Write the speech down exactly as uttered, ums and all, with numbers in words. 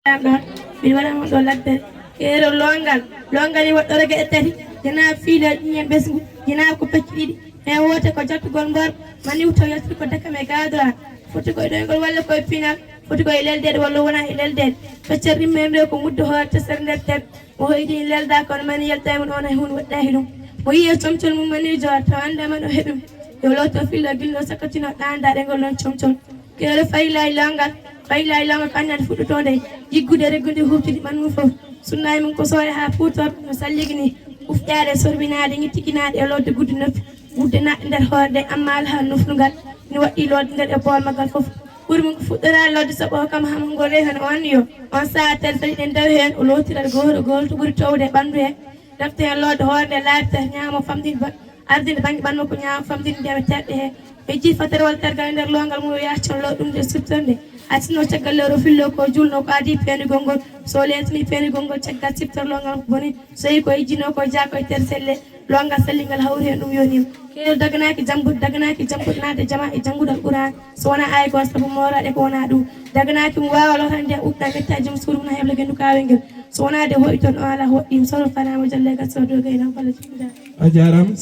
Ɗon ɗon, min waɗan on ɗo laddere. Keerol loongal, loongal e woɗɗore geɗe tati, janaa fiilooji ƴiiƴam ɓesngu, janaa ko pecci ɗiɗi. Heen woote ko jattugol mboor, maniw taw yaltiri ko dakam e gaadora. Foti ko e ɗoyngol walla ko e pinal, foti ko e leldeede walla wonaa e leldeede. Feccere ɗimmere nde ko mudde hoore tesere nder ter. O hoydi lelda kono mani yalta e mum on hay huunde waɗɗaaki ɗum. Mo yi'i e comcol mum mani jora tawa annda man o heɓi mo. Yo looto fillo gilno sakkatino ɗaandaare ngol ɗon comcol. Keere fayilaaji lawngal, fayilaaji lawngal ko anniyande fuɗɗotoonde, jiggude, reggude, huuɓtude ɓanndu mum fof. Sunnaji mum ko soore haa puutor no salligi ni, ufƴaade, sorbinaade, ŋittiginaade e lootde gudde noppi, gudde naatde nder hoore nde, amma alaa nofnungal, ina waɗɗii lootde nder e boowal maggal fof. Ɓuri mum ko fuɗɗoraade lootde saɓo o kam haa mum ngol rewi heen o anniyo. On sahaa tel fali ɗen dawi heen, o lootirat gooto gooto to ɓuri toowde e ɓanndu he, refta heen lootde hoore nde laabi tati, ñaamo famɗinde ba-, ardinde bannge ɓanndu makko, ñaamo famɗinde ndiyam e terɗe he. Ɓe jii fatere walla tergal e nder loongal mum, o yaaccan loo ɗum nde siftornde. A sinno caggal lewru fillo ko julno ko adii peenugol ngol. So leesni peenugol ngol caggal siftor loongal makko boni. So yi ko ejjino ko jaa ko e ter selle. Loongal sallingal hawri heen ɗum yonii. Keeru daganaaki jambude, daganaaki jambude naatde jama e janngudal Quraan. So wonaa aaya ko sabu mooraade ko wonaa ɗum. Daganaaki mo waawa lotande e uɗɗa metta e jom suudu mum hebla gendu kaawel ngel. So wonaa de hoɗi toon o ala hoɗɗi mo soro fanaama jalle gal so doga e nan fala jinda. A jaaraama.